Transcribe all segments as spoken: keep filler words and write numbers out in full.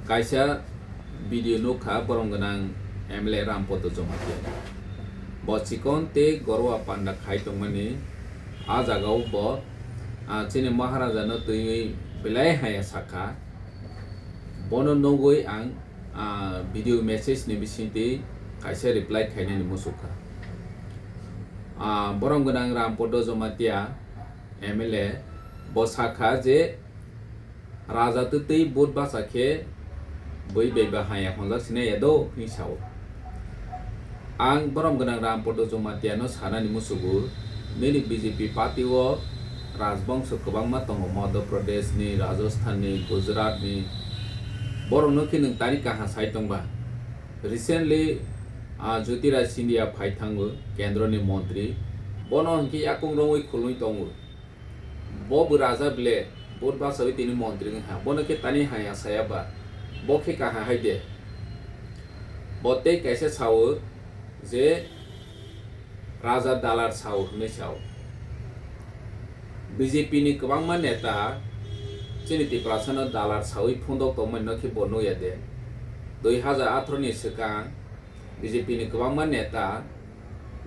Kaisa video nukha borom gwnang M L A Rampodo Jamatia. Bo chikon tei gorowa panda khai tongmani, a jagao bo, ah, chini Maharaja no twiwi belai haya sakha. Bono nugwi ang, ah, video message ni bisingtwi kaisa reply khainani muchukha. Ah, borom gwnang Rampodo Jamatia M L A bo sakha je, Raja twtwi vote bacha khe bui bai ba haya honjak sinai ya do hwnwi sao. Ang borom gwnang Rampodo Jamatia no sanani musugo, nini B J P party o rajbongso kwbangma tongo, Madhya Pradesh ni, Rajasthan ni, Gujarat ni, borok no khe nwng tani kaha sai tongba. Recently, ah, Jyotiraj Scindia phai thango, kendro ni montri, bono hwnkhe yakung rongwi khulwi tongo. Bo bo raja ble, vote bachawi tini montri wngkha. Bono khe tani haya saya ba, bo khe kaha hai de. Bo tei kaisa sao je raja dalar sao hwnwi sao. B J P ni kwbangma neta chini Tiprasa no dalar sawi phundok tongmani no khe bo nukya de. Dui hajar atharo ni swkang B J P ni kwbangma neta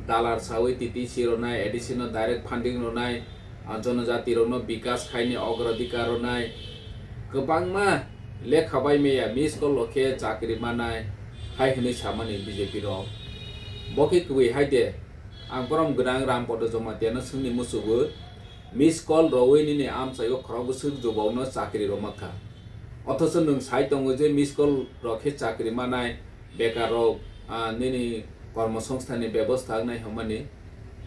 dalar sawi T T C ronai, A D C no direct funding ronai, ah, jonojati rokno bikas khaini ogrodikar ronai, kwbangma lekha bai maya miss call rok khe chakri manai hai hwnwi samani B J P rok. Bo khe kwbwi hai de, ang borom gwnang Rampodo Jamatia no swngni musugo, miss call rwwi nini amchaio khorok bwswk jubok no chakri rwma kha. Othocho nwng sai tongo je miss call rok khe chakri manai, bekar rok, ah, nini kormosongsthan ni bebosta wngnai hwnmani.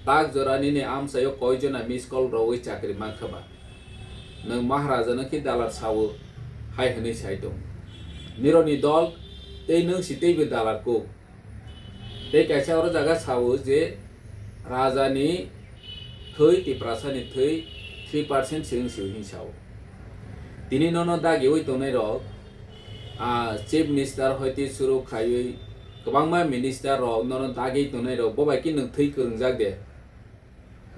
Tak jora nini amchaio koi jona miss call rwwi chakri mankha ba? Nwng Maharaja no khe dalar sao hai hwnwi sai tong. Nironi dol tei nwng si teibo dalar kuk. Tei kaisa oro jaga sao je raja ni thwi, Tiprasa ni thwi three percent se wng si hwnwi sao. Tini nono dagiwi tongnai rok, ah, chief minister hoite suru khaiwi kwbangma minister rok nono dagi tongnai rok, bo bai khe nwng thwi kwrwngjak de?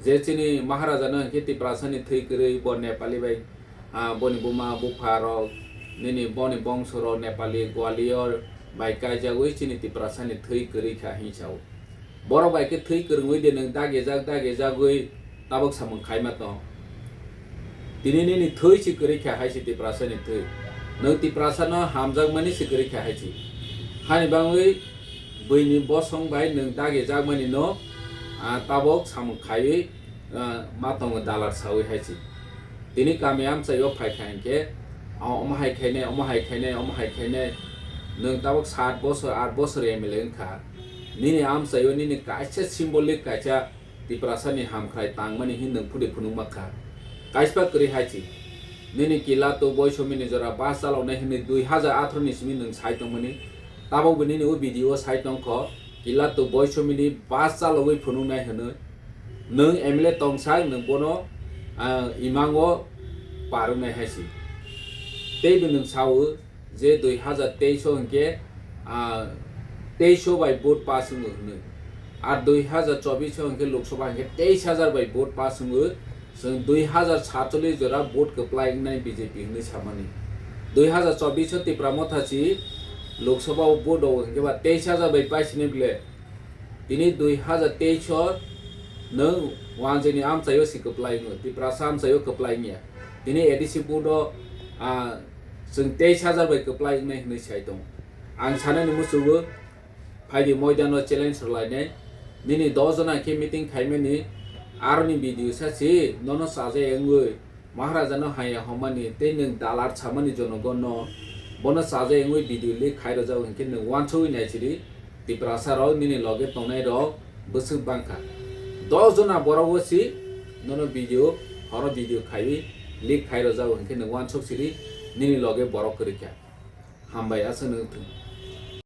Je chini Maharaja no hinkhe Tiprasa ni thwi kwrwi, bo Nepali bai, ah, boni buma bupha rok, nini boni bongso rok Nepali Gwalior bai kaijagwi chini Tiprasa ni thwi kwrwi kha hwnwi sao. Borok bai khe thwi kwrwngwi de nwng dagijak dagijagwi tabok samung khaima tong. Tini nini thwi si kwrwi kha hai si Tiprasa ni thwi. Nwng Tiprasa no hamjakmani si kwrwi kha hai si. Hani bangwi buini bosong bai nwng dagijakmani no, ah, tabok samung khaiwi, ah, ma tongo dalar sawi hai si. Tini kami amchaio phai kha hinkhe, ah, omo hai khainai, omo hai khainai, omo hai khainai. Nwng tabok sat bosor, aat bosor M L A wngkha. Nini amchaio nini kaisa symbolic kaisa Tiprasa ni hamkhrai tangmani hin nwng phudi phunukma kha. Kaispa kwrwi hai si. Nini kila to boisomi ni jora bus chaloknai hinwi dui hajar atharo ni simi nwng sai tongmani. Tabok bo nini o video o sai tongkho. Kila to boisomi ni bus chalogwi phunuknai hinwi. Nwng M L A tongsak nwng bono, ah, imango parwnai hai si. Teibo nwng sao, je dui hajar teis o hinkhe, ah, teis o bai vote pass wngo hwnwi. Ar dui hajar chobis o hinkhe Lok Sabha hinkhe teis hajar bai vote pass wngo. Chwng dui hajar satchollis jora vote kwplai wngnai B J P hwnwi samani. Dui hajar chobis o Tipra Motha si Lok Sabha o vote o hinkhe ba teis hajar bai paisinai bwle. Tini dui hajar teis o nwng wanjwini amchaio si kwplai wngo, Tiprasa amchaio kwplai wngya. Tini A D C vote o, ah, chwng teis hajar bai kwplai wngnai hwnwi sai tongo. Ang sanani muchungo, phaidi moidano challenge rwlainai. Nini dos jona khe meeting khaimani, aroni video sa si, nono chajai wngwi, Maharaja no haya homani tei nwng dalar samani jonogon no, bono chajai wngwi video leak khai rwjago hinkhe nwng uansugwi nai sidi, Tiprasa rok nini loge tongnai rok bwswk bangkha. Dos jona borok o si nono video, horo video khaiwi leak khai rwjago hinkhe nwng uansuk sidi, nini loge borok kwrwi kha. Hambai aswk nwng thung.